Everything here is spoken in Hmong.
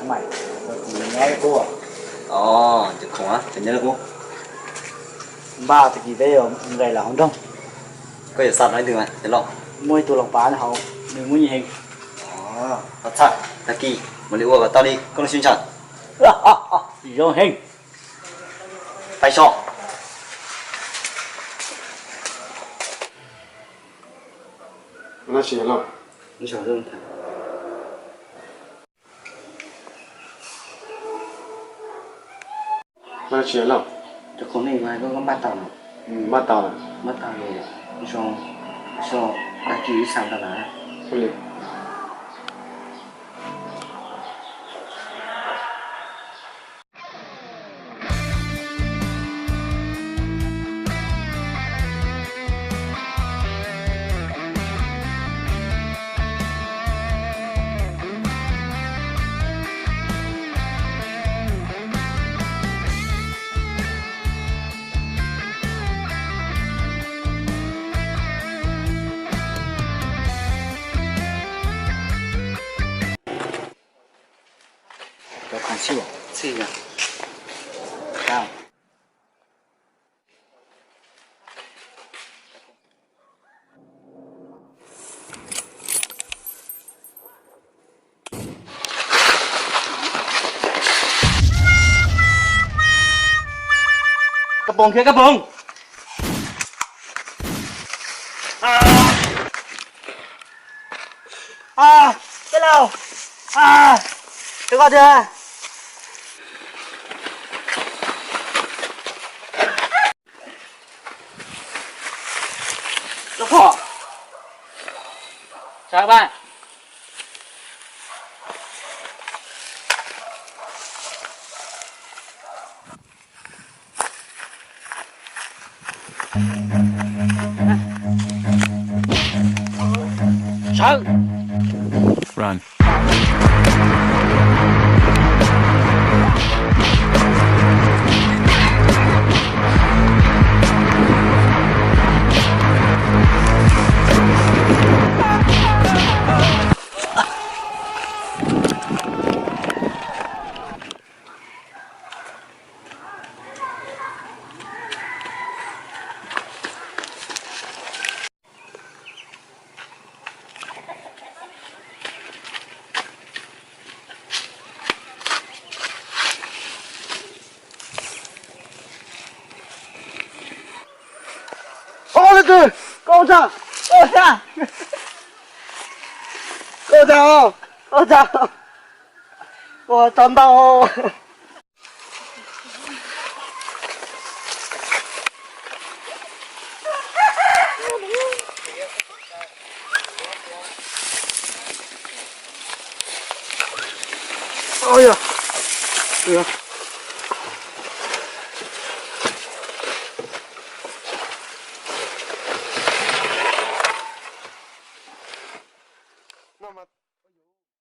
Maj, cov khoom nyob li qub. Os, cov khoom, cov nyob li qub. Npaj tag kis peb yuav nqes lawm hauv nroog. Koj yuav xa rau leej twg mas cov loj? Muaj ib tug los pav hauv, nws muaj nyiaj heev. Os, txhawj, tag kis mam li ua kom tau li koj lub siab ntshaw. Zoo heev. Pais so. Cov khoom nej yuav koj npaj tau lawm? Npaj tau lawm. Npaj tau lawm, zoo, so, tag kis wb xa tau lawm. Cov khoom txhij, txhij yog. Kab poom, khiav kab poom. Tij laug, rau koj tiag. Lub phom. Sawv mas. Sawv. Run. Ua leej twg? Koj ua cas? Koj ua cas? Koj ua cas? Koj ua cas? Ua tau ntau. Ua yog.